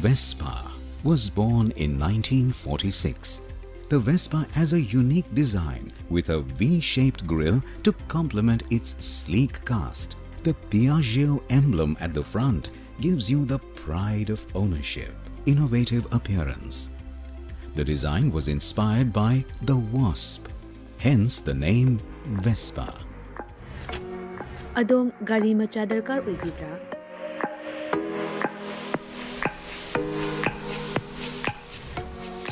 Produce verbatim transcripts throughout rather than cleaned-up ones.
Vespa was born in nineteen forty-six. The Vespa has a unique design with a V-shaped grille to complement its sleek cast. The Piaggio emblem at the front gives you the pride of ownership, innovative appearance. The design was inspired by the wasp, hence the name Vespa. ꯑꯗꯣꯝ ꯒꯥꯔꯤ ꯃꯆꯥ ꯗꯔꯀꯥꯔ ꯑꯣꯏꯕꯤꯕ꯭ꯔꯥ?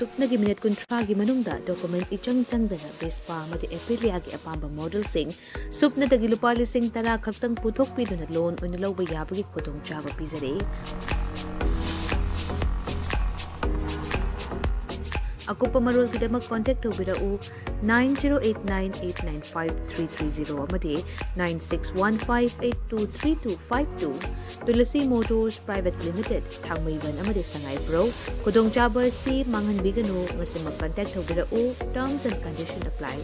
ꯁꯨꯞꯅꯒꯤ minute ꯀꯨꯟꯊ꯭ꯔꯥꯒꯤ ꯃꯅꯨꯡꯗ document ꯏꯆꯪ ꯆꯪꯗꯅ Vespa ꯑꯃꯗꯤ ꯑꯦꯄꯤꯂꯤꯌꯥꯒꯤ ꯑꯄꯥꯝꯕ ꯃꯣꯗꯦꯜꯁꯤꯡ ꯁꯨꯞꯅꯗꯒꯤ ꯂꯨꯄꯥ ꯂꯤꯁꯤꯡ ꯇꯔꯥ ꯈꯛꯇꯪ ꯄꯨꯊꯣꯛꯄꯤꯗꯨꯅ ꯂꯣꯟ ꯑꯣꯏꯅ ꯂꯧꯕ ꯌꯥꯕꯒꯤ ꯈꯨꯗꯣꯡꯆꯥꯕ ꯄꯤꯖꯔꯤ꯫ ꯑꯀꯨꯞꯄ ꯃꯔꯣꯜꯒꯤꯗꯃꯛ ꯀꯣꯟꯇꯦꯛ ꯇꯧꯕꯤꯔꯛꯎ, nine zero eight nine eight nine five three three zero ꯑꯃꯗꯤ nine six one five eight two three two five two꯫ Tulsi motors private limited, Thangmeiband ꯑꯃꯗꯤ ꯁꯉꯥꯏꯄ꯭ꯔꯧ꯫ ꯈꯨꯗꯣꯡꯆꯥꯕ ꯑꯁꯤ ꯃꯥꯡꯍꯟꯕꯤꯒꯅꯨ, ꯉꯁꯤꯃꯛ ꯀꯟꯇꯦꯛ ꯇꯧꯕꯤꯔꯛꯎ, terms and condition apply꯫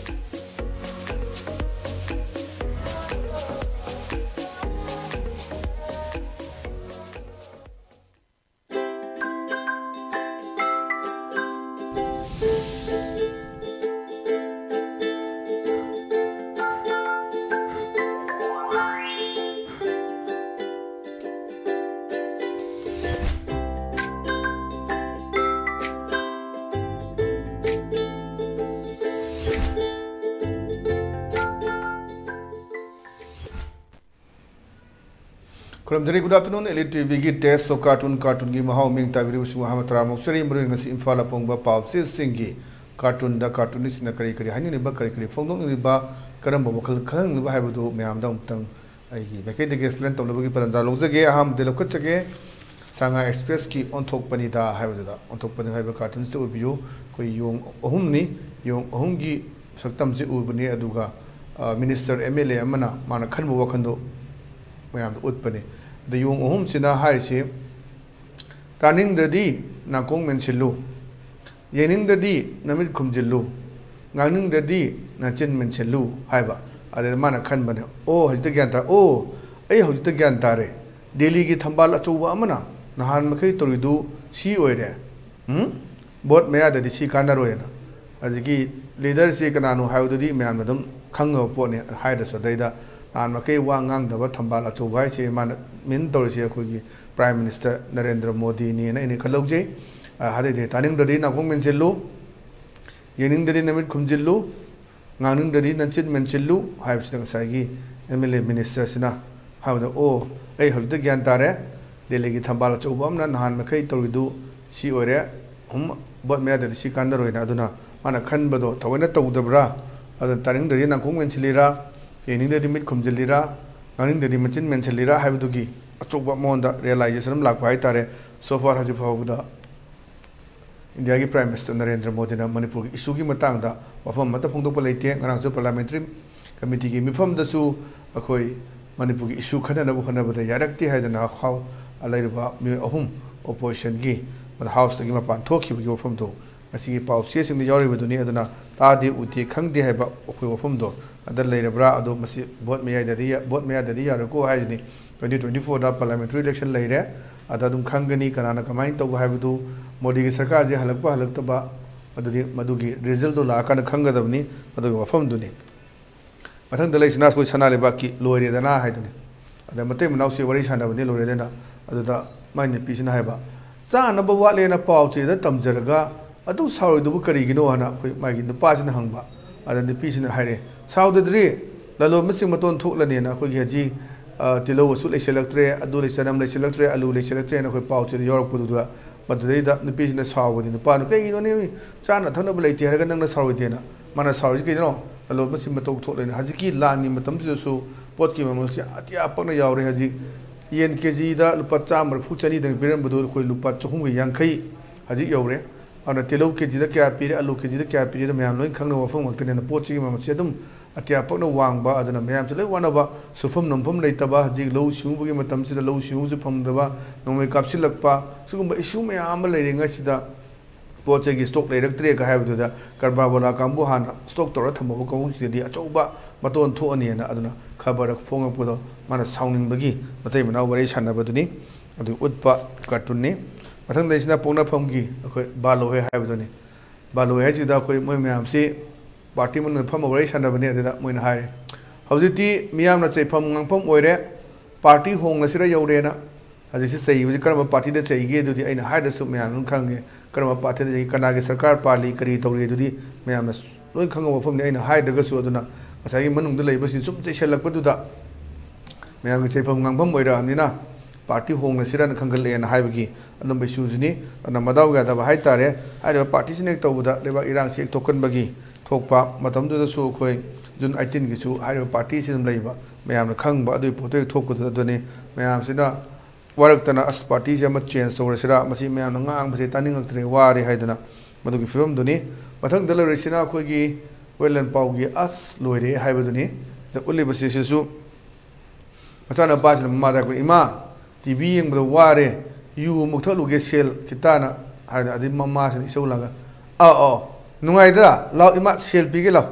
ꯈꯨꯔꯨꯝꯖꯔꯤ꯫ Good afternoon, Elite T ꯚꯤꯒꯤ Taste of Cartoon, ꯀꯥꯔꯇꯨꯟꯒꯤ ꯃꯍꯥꯎ꯫ ꯃꯤꯡ ꯇꯥꯕꯤꯔꯤꯕꯁꯤꯡꯕꯨ ꯑꯍꯥꯟꯕ ꯇꯔꯥꯃꯨꯛ ꯆꯔꯤ꯫ ꯃꯔꯨꯑꯣꯏꯅ ꯉꯁꯤ ꯏꯝꯐꯥꯜꯗ ꯐꯣꯡꯕ ꯄꯥꯎꯆꯦꯁꯤꯡꯒꯤ ꯀꯥꯔꯇꯨꯟꯗ ꯀꯥꯔꯇꯨꯅꯤꯁꯁꯤꯡꯅ ꯀꯔꯤ ꯀꯔꯤ ꯍꯥꯏꯅꯤꯡꯂꯤꯕ, ꯀꯔꯤ ꯀꯔꯤ ꯐꯣꯡꯗꯣꯛꯅꯤꯡꯂꯤꯕ, ꯀꯔꯝꯕ ꯋꯥꯈꯜ ꯈꯜꯍꯟꯅꯤꯡꯂꯤꯕ ꯍꯥꯏꯕꯗꯨ ꯃꯌꯥꯝꯗ ꯑꯃꯨꯛꯇꯪ ꯑꯩꯒꯤ ꯃꯥꯏꯀꯩꯗꯒꯤ explain ꯇꯧꯅꯕꯒꯤ ꯄꯥꯟꯗꯝ ꯂꯧꯖꯒꯦ꯫ ꯑꯍꯥꯟꯕꯗ ꯂꯧꯈꯠꯆꯒꯦ, ꯁꯉꯥꯏ ꯑꯦꯛꯁꯄ꯭ꯔꯦꯁꯀꯤ ꯑꯣꯟꯊꯣꯛꯄꯅꯤꯗ ꯍꯥꯏꯕꯗꯨꯗ, ꯑꯣꯟꯊꯣꯛꯄꯅꯤ ꯍꯥꯏꯕ ꯀꯥꯔꯇꯨꯟꯁꯤꯗ ꯑꯣꯏꯕꯤꯌꯨ꯫ ꯑꯩꯈꯣꯏ ꯌꯣꯡ ꯑꯍꯨꯝꯅꯤ, ꯌꯣꯡ ꯑꯍꯨꯝꯒꯤ ꯁꯛꯇꯝꯁꯤ ꯎꯕꯅꯤ, ꯑꯗꯨꯒ, ꯑ, ꯃꯤꯅꯤꯁꯇꯔ, ꯑꯦꯝ ꯑꯦꯜ ꯑꯦ ꯑꯃꯅ ꯃꯥꯅ ꯈꯟꯕ ꯋꯥꯈꯟꯗꯣ ꯃꯌꯥꯝꯗ ꯎꯠꯄꯅꯤ꯫ ꯑꯗ ꯌꯣꯡ ꯑꯍꯨꯝꯁꯤꯅ ꯍꯥꯏꯔꯤꯁꯤ, "ꯇꯥꯅꯤꯡꯗ꯭ꯔꯗꯤ ꯅꯥꯀꯣꯡ ꯃꯦꯟꯁꯤꯜꯂꯨ, ꯌꯦꯡꯅꯤꯡꯗ꯭ꯔꯗꯤ ꯅꯃꯤꯠ ꯈꯨꯝꯖꯤꯜꯂꯨ, ꯉꯥꯡꯅꯤꯡꯗ꯭ꯔꯗꯤ ꯅꯆꯤꯟ ꯃꯦꯟꯁꯤꯜꯂꯨ" ꯍꯥꯏꯕ꯫ ꯑꯗꯨꯗ ꯃꯥꯅ ꯈꯟꯕꯅꯦ, "ꯑꯣ, ꯍꯧꯖꯤꯛꯇ ꯒ꯭ꯌꯥꯟ ꯇꯥꯔꯦ, ꯑꯣ, ꯑꯩ ꯍꯧꯖꯤꯛꯇ ꯒ꯭ꯌꯥꯟ ꯇꯥꯔꯦ꯫ ꯗꯦꯜꯂꯤꯒꯤ ꯊꯝꯕꯥꯜ ꯑꯆꯧꯕ ꯑꯃꯅ ꯅꯍꯥꯟ ꯃꯈꯩ ꯇꯧꯔꯤꯗꯨ ꯁꯤ ꯑꯣꯏꯔꯦ꯫ ꯎꯝ? ꯚꯣꯠ ꯃꯌꯥꯗꯗꯤ ꯁꯤ ꯀꯥꯟꯅꯔꯣꯏꯅ꯫ ꯍꯧꯖꯤꯛꯀꯤ ꯂꯤꯗꯔꯁꯤ ꯀꯅꯥꯅꯣ ꯍꯥꯏꯕꯗꯨꯗꯤ ꯃꯌꯥꯝꯅ ꯑꯗꯨꯝ ꯈꯪꯉꯕ ꯄꯣꯠꯅꯤ꯫ ꯍꯥꯏꯗ꯭ꯔꯁꯨ ꯑꯗꯩꯗ ꯅꯍꯥꯟ ꯃꯈꯩ ꯋꯥ ꯉꯥꯡꯗꯕ ꯊꯝꯕꯥꯜ ꯑꯆꯧꯕ ꯍꯥꯏꯁꯦ ꯃꯥꯅ ꯃꯤꯟ ꯇꯧꯔꯤꯁꯦ ꯑꯩꯈꯣꯏꯒꯤ Prime Minister ꯅꯔꯦꯟꯗ꯭ꯔ ꯃꯣꯗꯤꯅꯦꯅ ꯑꯩꯅ ꯈꯜꯍꯧꯖꯩ꯫ ꯑ, ꯑꯗꯩꯗꯤ ꯇꯥꯅꯤꯡꯗ꯭ꯔꯗꯤ ꯅꯥꯀꯣꯡ ꯃꯦꯟꯁꯤꯜꯂꯨ, ꯌꯦꯡꯅꯤꯡꯗ꯭ꯔꯗꯤ ꯅꯃꯤꯠ ꯈꯨꯝꯖꯤꯜꯂꯨ, ꯉꯥꯡꯅꯤꯡꯗ꯭ꯔꯗꯤ ꯅꯆꯤꯟ ꯃꯦꯟꯁꯤꯜꯂꯨ ꯍꯥꯏꯕꯁꯤꯗ ꯉꯁꯥꯏꯒꯤ M L A ministerꯁꯤꯅ ꯍꯥꯏꯕꯗ, "ꯑꯣ, ꯑꯩ ꯍꯧꯖꯤꯛꯇ ꯒ꯭ꯌꯥꯟ ꯇꯥꯔꯦ꯫ ꯗꯦꯜꯂꯤꯒꯤ ꯊꯝꯕꯥꯜ ꯑꯆꯧꯕ ꯑꯃꯅ ꯅꯍꯥꯟ ꯃꯈꯩ ꯇꯧꯔꯤꯗꯨ ꯁꯤ ꯑꯣꯏꯔꯦ꯫ ꯎꯝ, ꯚꯣꯠ ꯃꯌꯥꯗꯗꯤ ꯁꯤ ꯀꯥꯟꯅꯔꯣꯏꯅ"꯫ ꯑꯗꯨꯅ ꯃꯥꯅ ꯈꯟꯕꯗꯣ ꯊꯑꯣꯏꯅ ꯇꯧꯗꯕ꯭ꯔꯥ? ꯑꯗꯨꯅ ꯇꯥꯅꯤꯡꯗ꯭ꯔꯗꯤ ꯅꯥꯀꯣꯡ ꯃꯦꯟꯁꯤꯜꯂꯤꯔꯥ? ꯌꯦꯡꯅꯤꯡꯗ꯭ꯔꯗꯤ ꯃꯤꯠ ꯈꯨꯝꯖꯤꯜꯂꯤꯔꯥ? ꯉꯥꯡꯅꯤꯡꯗ꯭ꯔꯗꯤ ꯃꯆꯤꯟ ꯃꯦꯟꯁꯤꯜꯂꯤꯔꯥ ꯍꯥꯏꯕꯗꯨꯒꯤ ꯑꯆꯧꯕ ꯃꯉꯣꯟꯗ realization ꯑꯃ ꯂꯥꯛꯄ ꯍꯥꯏꯇꯥꯔꯦ꯫ So far ꯍꯧꯖꯤꯛ ꯐꯥꯎꯕꯗ ꯏꯟꯗꯤꯌꯥꯒꯤ Prime Minister ꯅꯔꯦꯟꯗ꯭ꯔ ꯃꯣꯗꯤꯅ ꯃꯅꯤꯄꯨꯔꯒꯤ issueꯒꯤ ꯃꯇꯥꯡꯗ ꯋꯥꯐꯝ ꯑꯃꯠꯇ ꯐꯣꯡꯗꯣꯛꯄ ꯂꯩꯇꯦ꯫ ꯉꯔꯥꯡꯁꯨ Parliamentary Committeeꯒꯤ ꯃꯤꯐꯝꯗꯁꯨ ꯑꯩꯈꯣꯏ ꯃꯅꯤꯄꯨꯔꯒꯤ issue ꯈꯟꯅꯅꯕ ꯍꯣꯠꯅꯕꯗ ꯌꯥꯔꯛꯇꯦ ꯍꯥꯏꯗꯅ ꯍꯥꯎ-, ꯂꯩꯔꯤꯕ ꯃꯤꯑꯣꯏ ꯑꯍꯨꯝ oppositionꯒꯤ Houseꯇꯒꯤ ꯃꯄꯥꯟ ꯊꯣꯛꯈꯤꯕꯒꯤ ꯋꯥꯐꯝꯗꯣ ꯉꯁꯤꯒꯤ ꯄꯥꯎꯆꯦꯁꯤꯡꯗ ꯌꯥꯎꯔꯤꯕꯗꯨꯅꯤ꯫ ꯑꯗꯨꯅ ꯇꯥꯗꯦ, ꯎꯗꯦ, ꯈꯪꯗꯦ ꯍꯥꯏꯕ ꯑꯩꯈꯣꯏ ꯋꯥꯐꯝꯗꯣ ꯑꯗ ꯂꯩꯔꯕ꯭ꯔꯥ? ꯑꯗꯣ ꯃꯁꯤ ꯚꯣꯠ ꯃꯌꯥꯏꯗꯗꯤ, ꯚꯣꯠ ꯃꯌꯥꯗꯗꯤ ꯌꯥꯔꯣꯏꯀꯣ ꯍꯥꯏꯗꯨꯅꯤ꯫ Twenty twenty fourꯗ Parliamentary Election ꯂꯩꯔꯦ꯫ ꯑꯗ ꯑꯗꯨꯝ ꯈꯪꯒꯅꯤ ꯀꯅꯥꯅ ꯀꯃꯥꯏꯅ ꯇꯧꯕ ꯍꯥꯏꯕꯗꯨ꯫ ꯃꯣꯗꯤꯒꯤ ꯁꯔꯀꯥꯔꯁꯦ ꯍꯜꯂꯛꯄ ꯍꯜꯂꯛꯇꯕ, ꯑꯗꯨꯗꯤ ꯃꯗꯨꯒꯤ resultꯗꯣ ꯂꯥꯛꯑꯀꯥꯟꯗ ꯈꯪꯒꯗꯕꯅꯤ꯫ ꯑꯗꯨꯒꯤ ꯋꯥꯐꯝꯗꯨꯅꯤ꯫ ꯃꯊꯪꯗ ꯂꯩꯁꯤꯅ ꯑꯩꯈꯣꯏ ꯁꯅꯥ ꯂꯩꯕꯥꯛꯀꯤ ꯂꯣꯏꯔꯦꯗꯅ ꯍꯥꯏꯗꯨꯅꯤ꯫ ꯑꯗ ꯃꯇꯩ ꯃꯅꯥꯎꯁꯤ ꯋꯥꯔꯤ ꯁꯥꯟꯅꯕꯅꯤ ꯂꯣꯏꯔꯦꯗꯅ꯫ ꯑꯗꯨꯗ ꯃꯥꯏ ꯅꯨꯄꯤꯁꯤꯅ ꯍꯥꯏꯕ, "ꯆꯥꯅꯕ ꯋꯥꯠꯂꯦꯅ ꯄꯥꯎ ꯆꯦꯗ ꯇꯝꯖꯔꯒ ꯑꯗꯨ ꯁꯥꯎꯔꯣꯏꯗꯕꯨ ꯀꯔꯤꯒꯤꯅꯣ?" ꯍꯥꯏꯅ ꯑꯩꯈꯣꯏ ꯃꯥꯒꯤ ꯅꯨꯄꯥꯁꯤꯅ ꯍꯪꯕ꯫ ꯑꯗ ꯅꯨꯄꯤꯁꯤꯅ ꯍꯥꯏꯔꯦ, "ꯁꯥꯎꯗꯗ꯭ꯔꯤ, ꯂꯂꯣꯟꯕꯁꯤꯡ ꯃꯇꯣꯟ ꯊꯣꯛꯂꯅꯤꯅ ꯑꯩꯈꯣꯏꯒꯤ ꯍꯧꯖꯤꯛ, ꯑ, ꯇꯤꯜꯍꯧ ꯑꯁꯨꯛ ꯂꯩꯁꯤꯜꯂꯛꯇ꯭ꯔꯦ, ꯑꯗꯨ ꯂꯩ-, ꯆꯅꯝ ꯂꯩꯁꯤꯜꯂꯛꯇ꯭ꯔꯦ, ꯑꯂꯨ ꯂꯩꯁꯤꯜꯂꯛꯇ꯭ꯔꯦꯅ ꯑꯩꯈꯣꯏ ꯄꯥꯎ ꯆꯦꯗ ꯌꯥꯎꯔꯛꯄꯗꯨꯗ ꯃꯗꯨꯗꯩꯗ ꯅꯨꯄꯤꯁꯤꯅ ꯁꯥꯎꯕꯗꯤ ꯅꯨꯄꯥꯗꯨ, "ꯀꯩꯒꯤꯅꯣꯅꯦ, ꯆꯥꯅ ꯊꯛꯅꯕ ꯂꯩꯇꯦ ꯍꯥꯏꯔꯒ ꯅꯪꯅ ꯁꯥꯎꯔꯣꯏꯗꯦꯅ?" ꯃꯥꯅ ꯁꯥꯎꯔꯤꯁꯤ ꯀꯩꯗꯅꯣ? ꯂꯂꯣꯟꯕꯁꯤꯡ ꯃꯇꯧ ꯊꯣꯛꯂꯦꯅ꯫ ꯍꯧꯖꯤꯛꯀꯤ ꯂꯥꯟꯒꯤ ꯃꯇꯝꯁꯤꯗꯁꯨ ꯄꯣꯠꯀꯤ ꯃꯃꯜꯁꯤ ꯑꯇꯤꯌꯥ ꯄꯛꯅ ꯌꯥꯎꯔꯦ꯫ ꯍꯧꯖꯤꯛ ꯌꯦꯟ ꯀꯦ ꯖꯤꯗ ꯂꯨꯄꯥ ꯆꯥꯝꯃ ꯃꯔꯤꯐꯨ ꯆꯅꯤꯗꯪ ꯄꯤꯔꯝꯕꯗꯨ ꯑꯩꯈꯣꯏ ꯂꯨꯄꯥ ꯆꯍꯨꯝꯒ ꯌꯥꯡꯈꯩ ꯍꯧꯖꯤꯛ ꯌꯧꯔꯦ꯫ ꯑꯗꯨꯅ ꯇꯤꯜꯍꯧ ꯀꯦ ꯖꯤꯗ ꯀꯌꯥ ꯄꯤꯔꯦ, ꯑꯂꯨ ꯀꯦ ꯖꯤꯗ ꯀꯌꯥ ꯄꯤꯔꯦ, ꯑꯗꯨ ꯃꯌꯥꯝ ꯂꯣꯏꯅ ꯈꯪꯅꯕ ꯋꯥꯐꯝ ꯉꯥꯛꯇꯅꯤꯅ ꯄꯣꯠꯁꯤꯒꯤ ꯃꯃꯜꯁꯤ ꯑꯗꯨꯝ ꯑꯇꯤꯌꯥ ꯄꯛꯅ ꯋꯥꯡꯕ, ꯑꯗꯨꯅ ꯃꯌꯥꯝꯁꯨ ꯂꯣꯏ ꯋꯥꯅꯕ, ꯁꯨꯐꯝ ꯅꯣꯝꯐꯝ ꯂꯩꯇꯕ, ꯍꯧꯖꯤꯛ ꯂꯧꯎ ꯁꯤꯡꯎꯕꯒꯤ ꯃꯇꯝꯁꯤꯗ ꯂꯧꯎ ꯁꯤꯡꯎꯕꯁꯨ ꯐꯪꯗꯕ, ꯅꯣꯡꯃꯩ ꯀꯥꯞꯁꯤꯜꯂꯛꯄ, ꯁꯤꯒꯨꯝꯕ issue ꯃꯌꯥꯝ ꯑꯃ ꯂꯩꯔꯤꯉꯩꯁꯤꯗ ꯄꯣꯠ ꯆꯩꯒꯤ stock ꯂꯩꯔꯛꯇ꯭ꯔꯦꯒ ꯍꯥꯏꯕꯗꯨꯗ ꯀꯔꯕꯥꯔ ꯋꯥꯂꯥ ꯀꯥꯡꯕꯨ ꯍꯥꯟꯅ stock ꯇꯧꯔ ꯊꯝꯍꯧꯕ ꯀꯥꯡꯕꯨꯁꯤꯗꯗꯤ ꯑꯆꯧꯕ ꯃꯇꯣꯟ ꯊꯣꯛꯑꯅꯤꯅ ꯑꯗꯨꯅ ꯈꯕꯔ ꯐꯣꯡꯉꯛꯄꯗꯣ ꯃꯥꯅ ꯁꯥꯎꯅꯤꯡꯕꯒꯤ ꯃꯇꯩ ꯃꯅꯥꯎ ꯋꯥꯔꯤ ꯁꯥꯟꯅꯕꯗꯨꯅꯤ꯫ ꯑꯗꯨ ꯎꯠꯄ ꯀꯥꯔꯇꯨꯟꯅꯤ꯫ ꯃꯊꯪꯗꯩꯁꯤꯅ ꯄꯣꯛꯅꯐꯝꯒꯤ ꯑꯩꯈꯣꯏ ꯕꯥꯂꯣꯍꯦ ꯍꯥꯏꯕꯗꯨꯅꯤ꯫ ꯕꯥꯂꯣꯍꯦ ꯍꯥꯏꯁꯤꯗ ꯑꯩꯈꯣꯏ ꯃꯣꯏ ꯃꯌꯥꯝꯁꯤ ꯄꯥꯔꯇꯤ ꯃꯅꯨꯡꯗ ꯐꯝꯃ ꯋꯥꯔꯤ ꯁꯥꯟꯅꯕꯅꯤ꯫ ꯑꯗꯨꯗ ꯃꯣꯏꯅ ꯍꯥꯏꯔꯦ, "ꯍꯧꯖꯤꯛꯇꯤ ꯃꯤꯌꯥꯝꯅ ꯆꯩꯐꯝ ꯉꯥꯡꯐꯝ ꯑꯣꯏꯔꯦ, ꯄꯥꯔꯇꯤ ꯍꯣꯡꯂꯁꯤꯔ ꯌꯧꯔꯦꯅ"꯫ ꯍꯧꯖꯤꯛꯁꯤ ꯆꯩꯕꯁꯤ ꯀꯔꯝꯕ ꯄꯥꯔꯇꯤꯗ ꯆꯩꯒꯦ ꯑꯗꯨꯗꯤ ꯑꯩꯅ ꯍꯥꯏꯗ꯭ꯔꯁꯨ ꯃꯌꯥꯝ ꯑꯗꯨꯝ ꯈꯪꯉꯦ꯫ ꯀꯔꯝꯕ ꯄꯥꯔꯇꯤꯗ ꯆꯩꯒꯦ, ꯀꯅꯥꯒꯤ ꯁꯔꯀꯥꯔ ꯄꯥꯜꯂꯤ, ꯀꯔꯤ ꯇꯧꯔꯤ ꯑꯗꯨꯗꯤ ꯃꯌꯥꯝꯅ ꯂꯣꯏ ꯈꯪꯕ ꯋꯥꯐꯝꯅꯤ꯫ ꯑꯩꯅ ꯍꯥꯏꯗ꯭ꯔꯒꯁꯨ ꯑꯗꯨꯅ ꯉꯁꯥꯏꯒꯤ ꯃꯅꯨꯡꯗ ꯂꯩꯕꯁꯤꯡ ꯁꯨꯝ ꯆꯩꯁꯜꯂꯛꯄꯗꯨꯗ ꯃꯌꯥꯝꯒꯤ ꯆꯩꯐꯝ ꯉꯥꯡꯐꯝ ꯑꯣꯏꯔꯛꯑꯕꯅꯤꯅ ꯄꯥꯔꯇꯤ ꯍꯣꯡꯂꯁꯤꯔꯅ ꯈꯟꯒꯠꯂꯛꯑꯦꯅ ꯍꯥꯏꯕꯒꯤ ꯑꯗꯨꯝꯕ ꯏꯁꯨꯁꯤꯅꯤ꯫ ꯑꯗꯨꯅ ꯃꯗꯥꯎ ꯌꯥꯗꯕ ꯍꯥꯏꯇꯥꯔꯦ꯫ ꯍꯥꯏꯔꯤꯕ ꯄꯥꯔꯇꯤꯁꯤꯅ ꯍꯦꯛ ꯇꯧꯕꯗ ꯂꯩꯕꯥꯛ ꯏꯔꯥꯡꯁꯤ ꯍꯦꯛ ꯊꯣꯛꯀꯟꯕꯒꯤ ꯊꯣꯛꯄ ꯃꯇꯝꯗꯨꯗꯁꯨ ꯑꯩꯈꯣꯏ ꯖꯨꯟ ꯑꯩꯠꯇꯤꯟꯒꯤꯁꯨ ꯍꯥꯏꯔꯤꯕ ꯄꯥꯔꯇꯤꯁꯤ ꯑꯗꯨꯝ ꯂꯩꯕ, ꯃꯌꯥꯝꯅ ꯈꯪꯕ ꯑꯗꯨꯒꯤ ꯄꯣꯠꯇꯨ ꯍꯦꯛ ꯊꯣꯛꯄꯗꯨꯗ ꯑꯗꯨꯅꯤ ꯃꯌꯥꯝꯁꯤꯅ ꯋꯥꯔꯛꯇꯅ "ꯑꯁ, ꯄꯥꯔꯇꯤꯁꯦ ꯑꯃ ꯆꯦꯟꯖ ꯇꯧꯔꯁꯤꯔꯥ, ꯃꯁꯤ ꯃꯌꯥꯝꯅ ꯉꯥꯡꯕꯁꯦ ꯇꯥꯅꯤꯡꯉꯛꯇ꯭ꯔꯦ, ꯋꯥꯔꯦ" ꯍꯥꯏꯗꯅ ꯃꯗꯨꯒꯤ ꯐꯤꯕꯝꯗꯨꯅꯤ꯫ ꯃꯊꯪꯗ ꯂꯩꯔꯤꯁꯤꯅ ꯑꯩꯈꯣꯏꯒꯤ ꯋꯦꯠꯂꯦꯟ ꯄꯥꯎꯒꯤ "ꯑꯁ, ꯂꯣꯏꯔꯦ" ꯍꯥꯏꯕꯗꯨꯅꯤ꯫ ꯁꯤꯗ ꯎꯠꯂꯤꯕꯁꯤ ꯁꯤꯁꯨ ꯃꯆꯥꯅꯨꯄꯥꯁꯤꯅ ꯃꯃꯥꯗ ꯑꯩꯈꯣꯏ, "ꯏꯃꯥ, ꯇꯤ ꯚꯤ ꯌꯦꯡꯕꯗ ꯋꯥꯔꯦ, ꯌꯨ ꯑꯃꯨꯛ ꯊꯛꯂꯨꯒꯦ, ꯁꯦꯜ ꯈꯤꯇꯥꯅ" ꯍꯥꯏꯅ꯫ ꯑꯗꯩ ꯃꯃꯥꯁꯤꯅ ꯏꯁꯧ ꯂꯥꯡꯉꯒ, "ꯑꯧ, ꯑꯧ, ꯅꯨꯡꯉꯥꯏꯗ, ꯂꯥꯎ ꯏꯃꯥ, ꯁꯦꯜ ꯄꯤꯒꯦ ꯂꯥꯎ"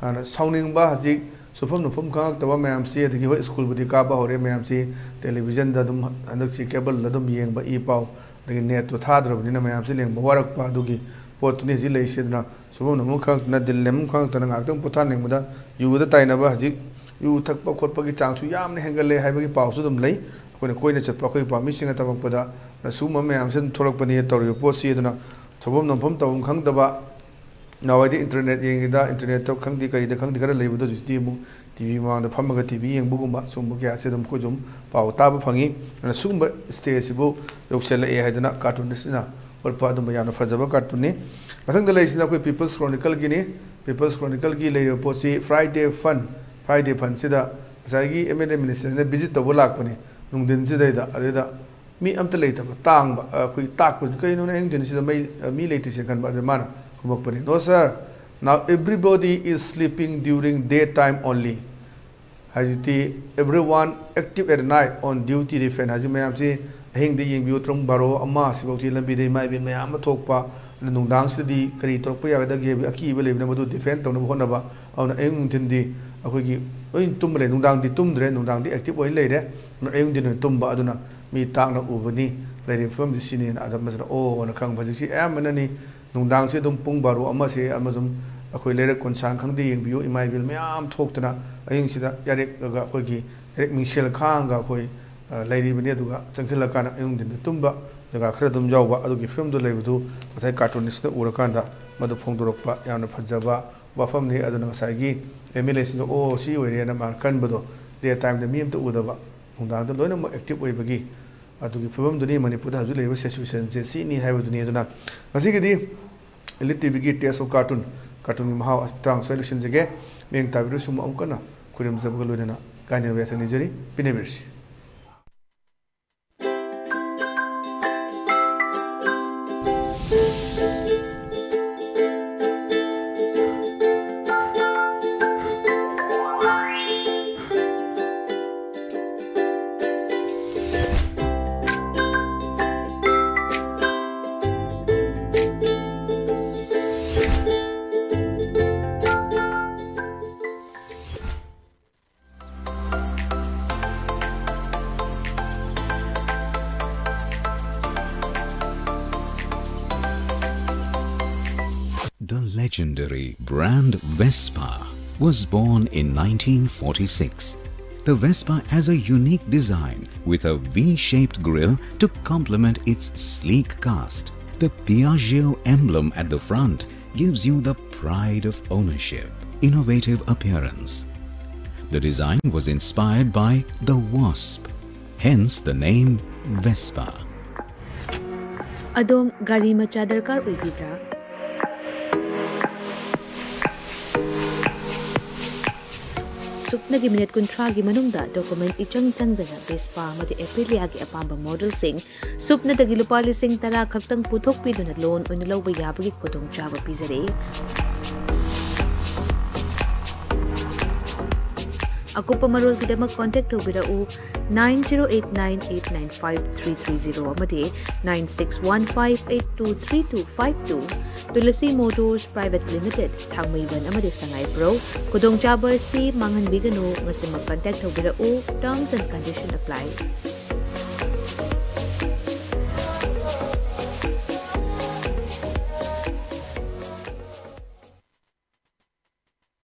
ꯍꯥꯏꯅ ꯁꯥꯎꯅꯤꯡꯕ ꯍꯧꯖꯤꯛ ꯁꯨꯐꯝ ꯅꯣꯐꯝ ꯈꯪꯉꯛꯇꯕ ꯃꯌꯥꯝꯁꯤ, ꯑꯗꯒꯤ ꯍꯣꯏ ꯁ꯭ꯀꯨꯜꯕꯨꯗꯤ ꯀꯥꯕ ꯍꯧꯔꯦ ꯃꯌꯥꯝꯁꯤ, ꯇꯦꯂꯤꯚꯤꯖꯟꯗ ꯑꯗꯨꯝ ꯍꯟꯗꯛꯁꯤ ꯀꯦꯕꯜꯗ ꯑꯗꯨꯝ ꯌꯦꯡꯕ ꯏ ꯄꯥꯎ, ꯑꯗꯒꯤ ꯅꯦꯠꯇꯣ ꯊꯥꯗ꯭ꯔꯕꯅꯤꯅ ꯃꯌꯥꯝꯁꯤ ꯌꯦꯡꯕ ꯋꯥꯔꯛꯄ ꯑꯗꯨꯒꯤ ꯄꯣꯠꯇꯨꯅꯤ ꯍꯧꯖꯤꯛ ꯂꯩꯔꯤꯁꯤ꯫ ꯑꯗꯨꯅ ꯁꯨꯐꯝ ꯅꯣꯐꯝ ꯈꯪꯉꯛꯇꯅ, ꯗꯤꯜ ꯂꯦꯟꯐꯝ ꯈꯪꯉꯛꯇꯅ ꯉꯥꯏꯍꯥꯛꯇꯪ ꯄꯣꯊꯥꯅꯤꯡꯕꯗ ꯌꯨꯗ ꯇꯥꯏꯅꯕ, ꯍꯧꯖꯤꯛ ꯌꯨ ꯊꯛꯄ ꯈꯣꯠꯄꯒꯤ ꯆꯥꯡꯁꯨ ꯌꯥꯝꯅ ꯍꯦꯟꯒꯠꯂꯦ ꯍꯥꯏꯕꯒꯤ ꯄꯥꯎꯁꯨ ꯑꯗꯨꯝ ꯂꯩ꯫ ꯑꯩꯈꯣꯏꯅ ꯀꯣꯏꯅ ꯆꯠꯄ ꯑꯩꯈꯣꯏꯒꯤ ꯄꯥꯎꯃꯤꯁꯤꯡꯅ ꯇꯝꯃꯛꯄꯗ ꯁꯤꯒꯨꯝꯕ ꯃꯌꯥꯝꯁꯤ ꯑꯗꯨꯝ ꯊꯣꯛꯂꯛꯄꯅꯤ ꯇꯧꯔꯤꯕ ꯄꯣꯠꯁꯤ꯫ ꯑꯗꯨꯅ ꯁꯨꯐꯝ ꯅꯣꯝꯐꯝ ꯇꯧꯐꯝ ꯈꯪꯗꯕ, ꯅꯍꯥꯟꯋꯥꯏꯗꯤ ꯏꯟꯇꯔꯅꯦꯠ ꯌꯦꯡꯉꯤꯗ, ꯏꯟꯇꯔꯅꯦꯠꯇ ꯈꯪꯗꯦ ꯀꯔꯤꯗ ꯈꯪꯗꯦ ꯈꯔ ꯂꯩꯕꯗꯣ ꯍꯧꯖꯤꯛꯇꯤ ꯑꯃꯨꯛ ꯇꯤ ꯚꯤ ꯃꯃꯥꯡꯗ ꯐꯝꯃꯒ ꯇꯤ ꯚꯤ ꯌꯦꯡꯕꯒꯨꯝꯕ ꯁꯤꯒꯨꯝꯕ ꯀꯌꯥꯁꯦ ꯑꯗꯨꯝ ꯑꯩꯈꯣꯏꯁꯨ ꯑꯗꯨꯝ ꯄꯥꯎ ꯇꯥꯕ ꯐꯪꯉꯤ꯫ ꯑꯗꯨꯅ ꯁꯤꯒꯨꯝꯕ ꯁ꯭ꯇꯦꯖꯁꯤꯕꯨ ꯌꯧꯁꯤꯜꯂꯛꯑꯦ ꯍꯥꯏꯗꯅ ꯀꯥꯔꯇꯨꯟ ꯑꯁꯤꯅ ꯎꯠꯄ ꯑꯗꯨꯝꯕ ꯌꯥꯝꯅ ꯐꯖꯕ ꯀꯥꯔꯇꯨꯟꯅꯤ꯫ ꯃꯊꯪꯗ ꯂꯩꯔꯤꯁꯤꯅ ꯑꯩꯈꯣꯏ ꯄꯤꯄꯜꯁ ꯀ꯭ꯔꯣꯅꯤꯀꯜꯒꯤꯅꯤ꯫ ꯄꯤꯄꯜꯁ ꯀ꯭ꯔꯣꯅꯤꯀꯜꯒꯤ ꯂꯩꯔꯤꯕ ꯄꯣꯠꯁꯤ Friday Fun, Friday Funꯁꯤꯗ ꯉꯁꯥꯏꯒꯤ ꯑꯦꯝ ꯑꯦꯟ ꯑꯦ ꯃꯤꯅꯤꯁꯇꯔꯁꯤꯅ ꯚꯤꯖꯤꯠ ꯇꯧꯕ ꯂꯥꯛꯄꯅꯤ ꯅꯨꯡꯊꯤꯟꯁꯤꯗꯩꯗ꯫ ꯑꯗꯨꯗ ꯃꯤ ꯑꯝꯇ ꯂꯩꯇꯕ, ꯇꯥꯡꯕ, ꯑ, ꯑꯩꯈꯣꯏ ꯇꯥꯛꯄꯁꯨ, "ꯀꯩꯅꯣꯅꯦ ꯑꯍꯤꯡ ꯅꯨꯡꯊꯤꯟꯁꯤꯗ ꯃꯩ, ꯑ, ꯃꯤ ꯂꯩꯇ꯭ꯔꯤꯁꯦ?" ꯈꯟꯕ꯫ ꯑꯗꯨ ꯃꯥꯅ ꯈꯨꯝꯃꯛꯄꯅꯤ, "No sir, now everybody is sleeping during day time only." ꯍꯧꯖꯤꯛꯇꯤ "Everyone active at night on duty defend" ꯍꯥꯏꯁꯤ ꯃꯌꯥꯝꯁꯤ ꯑꯍꯤꯡꯗ ꯌꯦꯡꯕꯤꯌꯨ, ꯄꯨꯡ ꯕꯥꯔꯣ, ꯑꯃ ꯁꯤꯐꯥꯎꯁꯤ ꯂꯝꯕꯤꯗ ꯏꯃꯥ ꯏꯕꯦꯟ ꯃꯌꯥꯝ ꯑꯃ ꯊꯣꯛꯄ, ꯑꯗꯨ ꯅꯨꯡꯗꯥꯡꯁꯤꯗꯗꯤ ꯀꯔꯤ ꯇꯧꯔꯛꯄ ꯌꯥꯒꯗꯒꯦ ꯍꯥꯏꯕꯒꯤ ꯑꯀꯤꯕ ꯂꯩꯕꯅ ꯃꯗꯨ ꯗꯤꯐꯦꯟ ꯇꯧꯅꯕ ꯍꯣꯠꯅꯕ꯫ ꯑꯗꯨꯅ ꯑꯌꯨꯛ ꯅꯨꯡꯊꯤꯟꯗꯤ ꯑꯩꯈꯣꯏꯒꯤ ꯂꯣꯏ ꯇꯨꯝꯕ ꯂꯩ꯫ ꯅꯨꯡꯗꯥꯡꯗꯤ ꯇꯨꯝꯗ꯭ꯔꯦ, ꯅꯨꯡꯗꯥꯡꯗꯤ ꯑꯦꯛꯇꯤꯚ ꯑꯣꯏꯅ ꯂꯩꯔꯦ, ꯑꯌꯨꯛ ꯅꯨꯡꯊꯤꯟ ꯑꯣꯏꯅ ꯇꯨꯝꯕ꯫ ꯑꯗꯨꯅ ꯃꯤ ꯇꯥꯛꯅ ꯎꯕꯅꯤ, ꯂꯩꯔꯤꯕ ꯐꯤꯕꯝꯁꯤ ꯁꯤꯅꯦꯅ꯫ ꯑꯗ ꯃꯁꯤꯅ ꯑꯣꯅ ꯈꯪꯕ꯫ ꯍꯧꯖꯤꯛꯁꯤ ꯑꯌꯥꯝꯕꯅꯅꯤ ꯅꯨꯡꯗꯥꯡꯁꯤ ꯑꯗꯨꯝ ꯄꯨꯡ ꯕꯥꯔꯣ ꯑꯃꯁꯦ ꯑꯃꯁꯨꯡ ꯑꯩꯈꯣꯏ ꯂꯩꯔꯛ ꯀꯣꯟꯁꯥꯡ ꯈꯪꯗꯦ, ꯌꯦꯡꯕꯤꯌꯨ, ꯏꯃꯥ ꯏꯕꯦꯜ ꯃꯌꯥꯝ ꯊꯣꯛꯇꯅ ꯑꯍꯤꯡꯁꯤꯗ ꯌꯥꯔꯦꯛꯑꯒ ꯑꯩꯈꯣꯏꯒꯤ ꯌꯥꯔꯦꯛ ꯃꯤꯡꯁꯦꯜ ꯈꯥꯡꯉꯒ ꯑꯩꯈꯣꯏ, ꯑ, ꯂꯩꯔꯤꯕꯅꯤ꯫ ꯑꯗꯨꯒ ꯆꯪꯁꯤꯜꯂꯀꯥꯟꯗ ꯑꯌꯨꯛ ꯅꯨꯡꯊꯤꯟꯗ ꯇꯨꯝꯕ ꯖꯒꯥ ꯈꯔ ꯑꯗꯨꯝ ꯌꯥꯎꯕ꯫ ꯑꯗꯨꯒꯤ ꯐꯤꯕꯝꯗꯨ ꯂꯩꯕꯗꯨ ꯉꯁꯥꯏ ꯀꯥꯔꯇꯨꯅꯤꯁꯅ ꯎꯔꯀꯥꯟꯗ ꯃꯗꯨ ꯐꯣꯡꯗꯣꯔꯛꯄ ꯌꯥꯝꯅ ꯐꯖꯕ ꯋꯥꯐꯝꯅꯤ꯫ ꯑꯗꯨꯅ ꯉꯁꯥꯏꯒꯤ ꯑꯦꯝ ꯑꯦꯜ ꯑꯦꯁꯤꯡꯗꯣ "ꯑꯣ, ꯁꯤ ꯑꯣꯏꯔꯦꯅ" ꯃꯥꯅ ꯀꯟꯕꯗꯣ, ꯗꯦ ꯇꯥꯏꯝꯗ ꯃꯤ ꯑꯝꯇ ꯎꯗꯕ, ꯅꯨꯡꯗꯥꯡꯗ ꯂꯣꯏꯅꯃꯛ ꯑꯦꯛꯇꯤꯚ ꯑꯣꯏꯕꯒꯤ ꯑꯗꯨꯒꯤ ꯐꯤꯕꯝꯗꯨꯅꯤ ꯃꯅꯤꯄꯨꯔꯗ ꯍꯧꯖꯤꯛ ꯂꯩꯔꯤꯕ ꯁꯤꯆꯨꯋꯦꯁꯟꯁꯦ ꯁꯤꯅꯤ ꯍꯥꯏꯕꯗꯨꯅꯤ꯫ ꯑꯗꯨꯅ ꯉꯁꯤꯒꯤꯗꯤ ꯏꯂꯤꯠ ꯇꯤꯚꯤꯒꯤ Taste of Cartoon, ꯀꯥꯔꯇꯨꯟꯒꯤ ꯃꯍꯥꯎ ꯑꯁꯤ ꯃꯇꯥꯡ ꯁ꯭ꯋꯥꯏ ꯂꯣꯏꯁꯤꯟꯖꯒꯦ꯫ ꯃꯤꯠꯌꯦꯡ ꯇꯥꯕꯤꯔꯤꯕꯁꯤꯡꯕꯨ ꯑꯃꯨꯛ ꯍꯟꯅ ꯈꯨꯔꯨꯝꯖꯕꯒ ꯂꯣꯏꯅꯅ ꯒꯥꯏꯅꯦꯜ ꯌꯥꯊꯪ ꯅꯤꯖꯔꯤ, ꯄꯤꯅꯕꯤꯔꯁꯤ꯫ The legendary brand Vespa was born in nineteen forty-six. The Vespa has a unique design with a V-shaped grille to complement its sleek cast. The Piaggio emblem at the front gives you the pride of ownership, innovative appearance. The design was inspired by the Wasp, hence the name Vespa. ꯑꯗꯣꯝ ꯒꯥꯔꯤ ꯃꯆꯥ ꯗꯔꯀꯥꯔ ꯑꯣꯏꯕꯤꯕ꯭ꯔꯥ? ꯁꯨꯞꯅꯒꯤ minute ꯀꯨꯟꯊ꯭ꯔꯥꯒꯤ ꯃꯅꯨꯡꯗ document ꯏꯆꯪ ꯆꯪꯗꯅ Vespa ꯑꯃꯗꯤ ꯑꯦꯄ꯭ꯔꯤꯂꯤꯌꯥꯒꯤ ꯑꯄꯥꯝꯕ ꯃꯣꯗꯦꯜꯁꯤꯡ ꯁꯨꯞꯅꯗꯒꯤ ꯂꯨꯄꯥ ꯂꯤꯁꯤꯡ ꯇꯔꯥ ꯈꯛꯇꯪ ꯄꯨꯊꯣꯛꯄꯤꯗꯨꯅ ꯂꯣꯟ ꯑꯣꯏꯅ ꯂꯧꯕ ꯌꯥꯕꯒꯤ ꯈꯨꯗꯣꯡꯆꯥꯕ ꯄꯤꯖꯔꯤ꯫ ꯑꯀꯨꯞꯄ ꯃꯔꯣꯜꯒꯤꯗꯃꯛ contact ꯇꯧꯕꯤꯔꯛꯎ nine zero eight nine eight nine five three three zero ꯑꯃꯗꯤ nine six one five eight two three two five two꯫ Tulasi Motors Private Limited, ꯊꯥꯡꯃꯩꯕꯟ ꯑꯃꯗꯤ ꯁꯉꯥꯏꯄ꯭ꯔꯧ꯫ ꯈꯨꯗꯣꯡꯆꯥꯕ ꯑꯁꯤ ꯃꯥꯡꯍꯟꯕꯤꯒꯅꯨ, ꯉꯁꯤꯃꯛ contact ꯇꯧꯕꯤꯔꯛꯎ, terms and condition apply꯫